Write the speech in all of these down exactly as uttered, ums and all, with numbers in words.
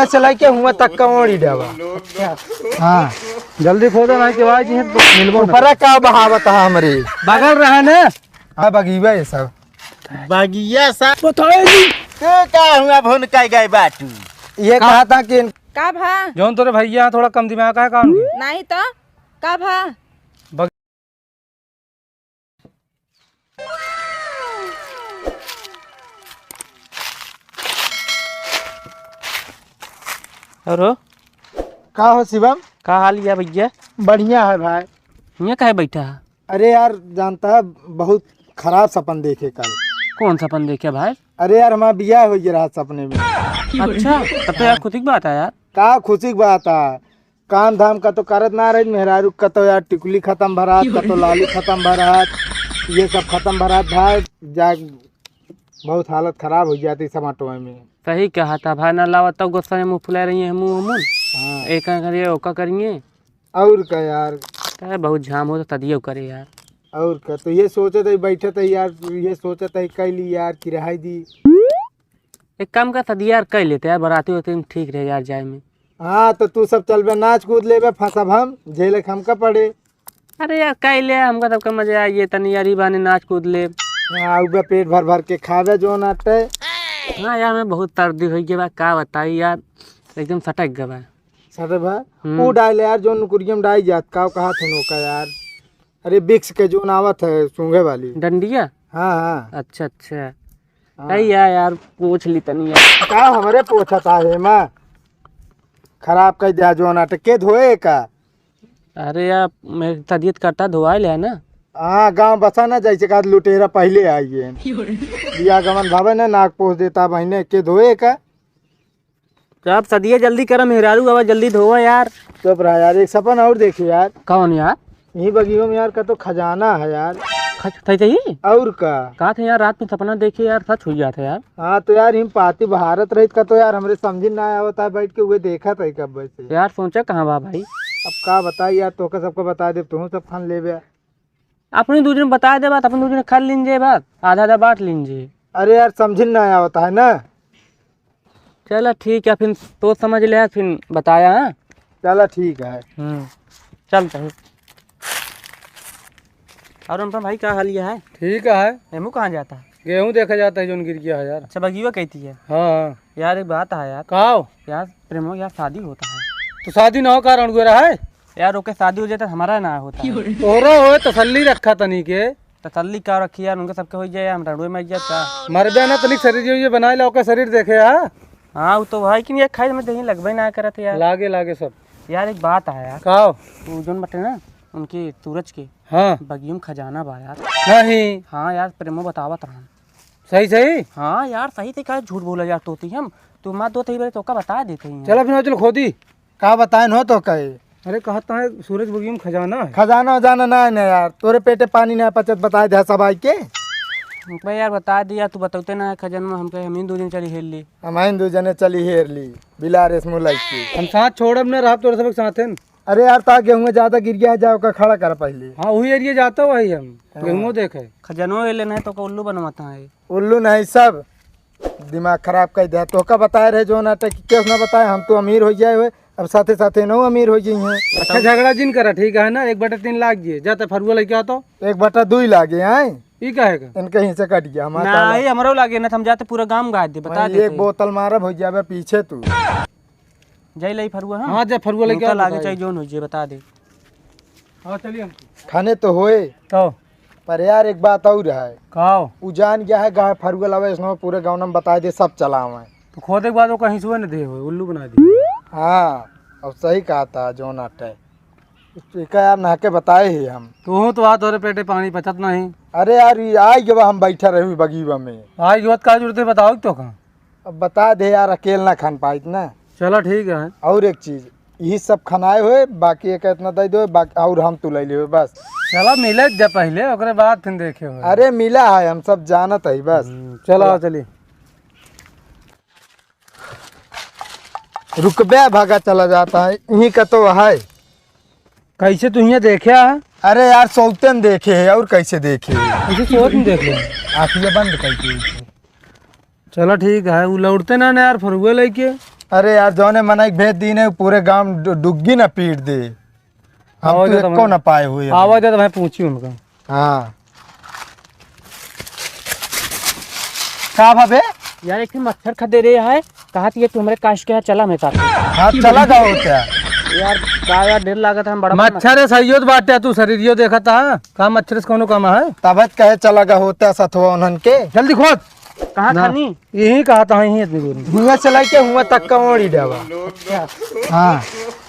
से लेके हुआ तक का ओढ़ी डावा। हाँ, जल्दी खोदो, नहीं तो आज ही तो मिलबो ना। ऊपरा का बहावत है हमरे? बगल रहा ना। हाँ, बगीबा ये सब। बगिया सा। बताए जी। तू का हुआ भुन के गए बाटू? ये का? कहा था कि का भा? जौन तोरे भैया थोड़ा कम दिमाग है काम के। नहीं तो का भा? बग- हेलो। का हो शिवम? का हाल या भैया? बढ़िया है भाई। हियाँ काहे बैठा है? अरे यार, जानता है, बहुत खराब सपन देखे कल। कौन सपन देखे भाई? अरे यार, हमारा बियाह हो गया रहा सपने में। अच्छा, तब तो यार खुशी की बात है यार। का खुशी की बात है? काम धाम का तो करत ना रही, मेहरारू का तो यार टिकुली खत्म भरात, का तो लाली खत्म भरात, ये सब खत्म भरात भाई। जा, बहुत हालत खराब हो जाती समाटो में। सही कहा था भाई, ना लावा तब गुस्सा में मुँह फुला रही है, मुँह मुँह। हाँ। एक करिए, ओका करिए। और का यार? अरे बहुत झाम हो तो तदियो करे यार। और का, तो ये सोचत है, बैठत है यार, ये सोचत है, कैली यार, किराए दी। एक काम कर, सदिया यार, कह लेते यार, बराती होते में ठीक रहे यार जाए में। हाँ, तो तू सब चलबे, नाच कूद लेबे, फंसब हम, झेले के हमका पड़े। अरे यार, कह ले, हमका सबका मजा आई, ये तनी यार, ई बहाने नाच कूद ले। हाँ, उबे पेट भर भर के खावे जो नाटे। हाँ यार, मैं बहुत सर्दी हो गई बा, का बताई यार, एकदम सटक गवा। सटक बा? हम्म। ऊ डाल यार, जो नुकुरिया में डाई जात, का कहा थे नोका यार? अरे, बिक्स के जोन आवत है, सूंघे वाली। डंडिया? हाँ, हाँ। अच्छा, अच्छा। हाँ। कही या, यार, पूछ ली तनी यार। का हमरे पूछत आहे, माँ? खराब कह दिया जोन आटे, के धोए का? अरे यार, मेरे तबियत करता धोआ ले है ना। हाँ, गाँव बसा ना, जैसे का लुटेरा पहले आई है। बिया गमन भावे ना, नाक पोछ देता बहिने, के धोए का? तो आप सदिया जल्दी करा, मेहरारू आवा, जल्दी धोवा यार। चुप रहा यार, एक सपन और देखे यार। कौन यार? यही बगियो में यार, का तो खजाना है यार। खज-, सही, सही? और का? कहा थे यार, रात में सपना देखे यार, सच हुई जात है यार। हाँ, तो यार, हम पाती बहारत रहित का तो यार, हमरे समझ ना आवत है, बैठ के उहे देखत है कब से। यार, सोचा कहाँ बा भाई? अब का बताई यार, तोके सबको बता दे, तुहूँ सब खान लेबे। अपनी दू जन बता दे बात, अपनी दू जन खा लीन जे बात, आधा आधा बांट लीन जे। अरे यार, समझिन ना आवत है ना। चला ठीक है, फिर तो समझ ले, फिर बताया, हाँ? चला ठीक है। हम्म, चल तब। और अनुपम भाई, का हाल ये है? ठीक है। एमू कहाँ जाता है? गेहूँ देखा जाता है, जोन गिर गया है यार। अच्छा, बगीवा कहती है। हाँ, हाँ। यार, एक बात है यार। का हो? यार, प्रेमो, यार, शादी होता है। तो शादी ना हो, कारण गुजरा है? यार, ओके शादी हो जाता, हमारा ना होता है। तोरा होए, तसल्ली रखा तनी के। तसल्ली का रखी यार, उनके सबके हो जाए, हम रंडुए में जाता। मर बे ना, तनिक शरीर ये, ये बनाए ला, ओके शरीर देखे, हाँ? हाँ, वो तो भाई, कि ये खाई में दही लगबे ना करत यार। लागे, लागे सब। यार, एक बात है यार। का हो? वो जोन बटे ना, उनके सूरज के हाँ। बगियम खजाना बा यार। नहीं। हाँ यार, प्रेमो बतावत रहन। सही, सही? हाँ यार, सही थे, का झूठ बोला यार तोती हम। तू मार दो तही बारे तोका बता देते हैं। चलो फिर, चलो खोदी। का बताएन हो तो कहे? अरे कहता है सूरज बगियम खजाना है। खजाना उजाना ना है ना यार, तोरे पेटे पानी ना पचत, बताए दे सब आई के। भाई यार बता दिया, तू बतौते ना है खजाना, हम कहे हम ही दो दिन चली हेर ली। हम ही दो जने चली हेर ली, बिलार एस मुलाई के। हम साथ छोड़ब ना, रहब तोरे सबक साथे न। अरे यार, ता गेहूं ज्यादा गिर गया है, जाओ का खड़ा कर पहले। हाँ, वही एरिया जाता वही हम। हाँ। गेहूं देखे। खजनो ये लेना है तो का उल्लू बनवाता है। उल्लू नहीं, सब दिमाग खराब कर दिया। तो का बताए रहे जो नाटक, केस ना बताए, हम तो अमीर हो जाए हुए, अब साथे साथे नौ अमीर हो गई हैं। अच्छा, झगड़ा जिन करा, ठीक है ना, एक बटे तीन लाग गए, जाते फरुआ लेके आ तो। एक बटा दुई लागे हैं। ई काहे का? इनके हिस्से कट गया, हमारा ना, ताला। ये हमरो लागे ना, हम जाते पूरा गांव गाज दे, बता मैं देते एक हैं। बोतल मारब हो जाबे पीछे तू। जाई लाई फरुआ, हाँ? हाँ, जा फरुआ लेके नोटा आ, लागे बताइए। चाहे जोन हो जे, बता दे। हाँ, चलिए हम। खाने तो होए। तो? पर यार, एक बात और है। का हो? उ जान गया है, गाय फरुआ लावे, इसने पूरे गाँव में बता दे, सब चलावे। तो खोदे के बाद ओका हिंसुए न दे होए, उल्लू बना दिए। हाँ, अब सही कहा था, जोन आटे। एका यार नहके बताए ही हम। तू तो आ, तोरे पेटे पानी पचत नहीं। अरे यार, ये आई गवा, हम बैठा रहे बगीवा में। आई गवा, का जरूरत है बताओ तो का? अब बता दे यार, अकेल ना खान पाइत ना। चला ठीक है। और एक चीज, यही सब खनाए हुए, बाकी एक इतना दे दो, बाकी और हम तू ले लेबे बस। चला मिले जा पहले, ओकरे बाद फिर देखे हुए। अरे मिला है, हम सब जानत है बस। हम्म, चला चला। चली। रुकबे, भागा चला जाता है, यहीं का तो है। कैसे तू हियाँ देखे है? अरे यार, सौते न देखे है, और कैसे देखे? कैसे सोच न देखे? आँखिया बंद करके। चला ठीक है, उ लौटते ना, ना यार, फरुआ लेके। अरे यार, जौने मनई के भेज दीन है, पूरे गांव डु-, डुग्गी ना पीट दे। हम आवाज तो देता एको मैं। ना पाए हुए अभी। आवाज देता मैं, पूछी उनका। हाँ। का भा बे? यार, एक ठे मच्छर खा दे रहे है, कहा थी ये तू हमरे काश के यहाँ चला, मैं साथ में। हाँ, चला जाओ क्या? यार, का यार, डर लागत है, हम बड़ा मच्छर है, सही होत बाटे, तू शरीरियो देखत है, का मच्छर से कौनो कम है? तब कहे चला गा होता सथवा उन्हन के। जल्दी खोद। कहाँ ना। खानी? यही कहा था, यही इतनी दूर। हुआं से लेके हुआं तक का ओढ़ी डावा। अच्छा। हाँ।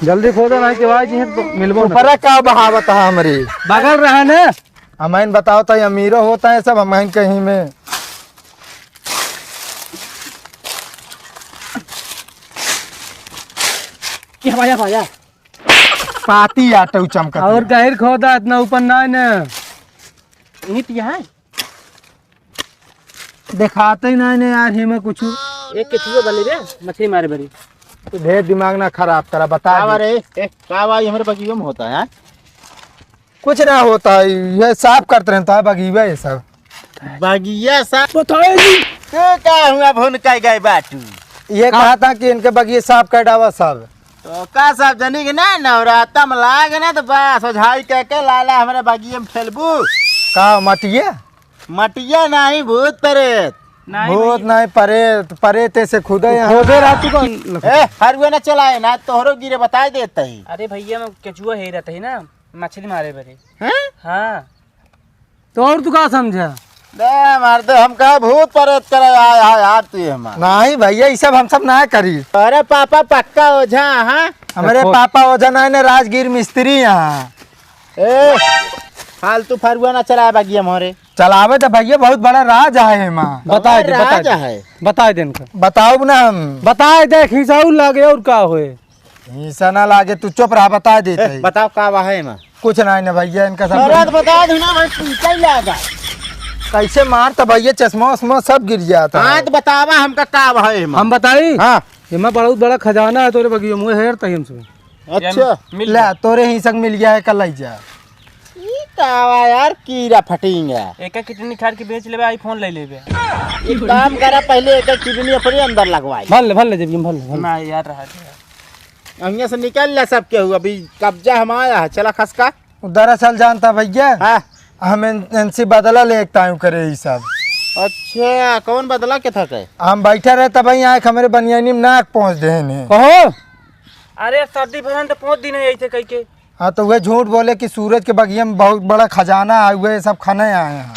जल्दी खोदो, नहीं के बाद यहीं तो मिलबो ना। ऊपरा का बहावत है हमरी? बगल रहा ना। हमाइन बताओ तो अमीरो होता है सब, हमाइन कहीं में। क्या भाया, भाया? पाती आटऊ चमकत और है। गहिर खोदा, इतना ऊपर ना है ना। ईंट यहाँ है? देखाते ही ना ने यार, हेमे कुछ। एक केचुआ बले रे, मछली मारे बरी। तू ढेर दिमाग ना खराब करा, बता का दे। बा रे? ए, का बा, ये हमरे बगियो में होता है, हाँ? कुछ ना होता है, ये साफ करते रहता है बगिया ये सब। बगिया साफ? बताए जी। तू का हुआ भुन के गए बाटू? ये का? कहा था कि इनके बगिया साफ कर डावा सब। तो का साफ जनी के ना, नवराता में लाग ना तो बस ओझाई कह के लाला हमरे बगिया में फैलबू। का मटिया? मटिया नहीं, भूत प्रेत। नहीं भूत भैया। नहीं, प्रेत, प्रेत ऐसे खुदा यहाँ। खोदे रहा तू का? ए, हरुआ ना चलाए ना, तोहरो गिरे बताए देते ही। अरे भैया, मैं केचुआ हेरत ही ना, मछली मारे बरे। हैं? हाँ। तो और तू का समझा? बे, मार दे, हम कहा भूत प्रेत करे, आय, आय, आय, तू ये हमार। नहीं भैया, ये सब हम सब ना करी। अरे पापा पक्का ओझा, हाँ? हमारे देखो। पापा ओझा ना है ना, राजगीर मिस्त्री यहाँ। ए, फालतू फरुआ ना चलाए बागी हमारे। चलावे तो भैया, बहुत बड़ा राज है एमा। बताए दे, बताए राज दे। है। बताए दे इनका। बताओ ना हम। बताए दे, खिसाऊ लागे और का होए? खिसा ना लागे, तू चुप रहा, बताए देते ए, ही। बताओ का बा है एमा? कुछ नहीं ना भैया, इनका सब अरे तो बता दो ना भाई, तू क्या लागा? कैसे मार तो भैया, चश्मा उश्मा सब गिर जाता हाँ, है। तो बतावा हमका का बा है एमा? हम बताई? हाँ। एमा बहुत बड़ा खजाना है तोरे बगियो में, हेर तही हमसे। अच्छा। मिल ले, गया। तोरे ही संग मिल गया है, कल आई जा। ई का बा यार, कीड़ा फटिंगा। एक एक किडनी निकाल के बेच लेबे, iPhone ले लेबे। एक काम करा, पहले एक एक किडनी अपने अंदर लगवाई। भर ले, भर ले, जेब में भर ले, भर ले। ना यार, रहा दे। अंगे से निकल ले सब केहू, अभी कब्जा हमारा है, चला खसका। दरअसल जानता भैया, हाँ। हम इन-, इनसे बदला लेके आयु करे ई सब। अच्छा, कौन बदला के था के? हम बैठा रहे तब यहाँ एक हमरे बनियानी में नाक पहुँच देहे ने। कहो। अरे सर्दी भरन तो पहुँच दिन है ऐसे कह के। हाँ, तो वह झूठ बोले कि सूरज के बगिया में बहुत बड़ा खजाना है, वह सब खाने आए हैं।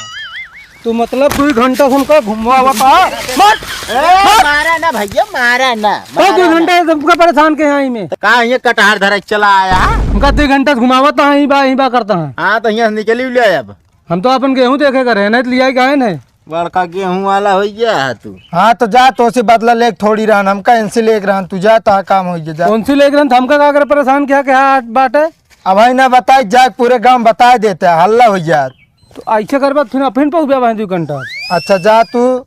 तू मतलब दो घंटा से हमका घुमावत है? मत! ए, मारा ना भैया, मारा ना, तो दो मारा ना। घंटा से हमका परेशान के यहाँ में। तो का ये कटहर धरे चला आया? हमका दो घंटा से घुमावत है, यहीं बा, यहीं बा करता है। हाँ, तो यहाँ से निकली ले अब। हम तो अपन गेहूं देखे करे, नहीं तो लिया काहे नहीं? बड़का गेहूं वाला हो गया है तू। हाँ, तो जा, तो से बदला लेके थोड़ी रहन, हमका इनसे लेके रहन, तू जा, ता काम हो गया, जा। कौन सी लेके रहन? हमका का करे परेशान किया, क्या बात है? अब भाई ना बताई, जा पूरे गांव बताए देते हैं, हल्ला हो गया। तो ऐसे करबा, फिर, फिर पहुंचबा भाई दो घंटा। अच्छा, जा तू।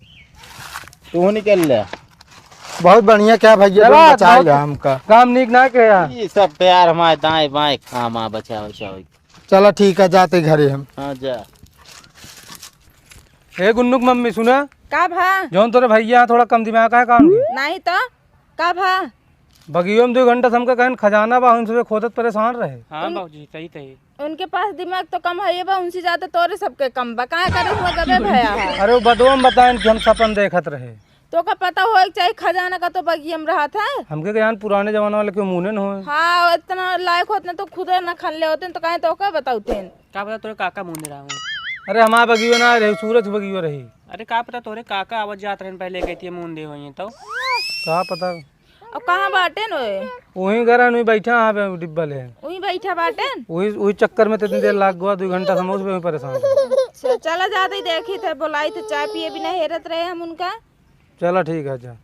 तू निकल ले। बहुत बढ़िया, क्या भैया, चला, तुम बचा बहुत लिया हमका। काम नीक ना किया। ये सब तो यार हमारे दाएं बाएं काम आ, बचा, बचा। चला ठीक है, जाते घरे हम। हाँ, जा। हे गुन्नू के मम्मी, सुना? का भा? जौन तोरे भैया थोड़ा कम दिमाग है काम के। नहीं तो, का भा? बगियो में दो घंटा से हमका कहन खजाना बा, उनसे खोदत परेशान रहे। हाँ उन- बाबूजी, सही, सही। उनके पास दिमाग तो कम है, ये बा, उनसे ज्यादा तोरे सबके कम बा। काहे करे हुआ गबे भया है? अरे वो बदवा में बताएन कि हम सपन देखत रहे। तो का पता होए के चाही खजाना का तो बगिया में रहत है। हमके ज्ञान पुराने जमाना वाले के मुने न होए। हाँ, इतना लायक होत ना तो खुदे ना खन ले होते तो काहे तो का बताउते हैं। का पता तोरे काका मुने रहा हूँ। अरे हमार बगियो ना रहे, सूरज बगियो रही। अरे का पता तोरे काका आवत जात रहन पहले कहती है मुन दे होइए तो। का पता। अब कहाँ बाटेन ओए? वहीं घर है, वहीं बैठा है, पे डिब्बा ले। वहीं बैठा बाटेन? वही, वही चक्कर में तो इतनी देर लाग गवा, दो घंटा समोस पे वहीं परेशान। अच्छा, चला जाते ही देखी थे, बोलाई थे, चाय पिए बिना हेरत रहे हम उनका। चला ठीक है, जा।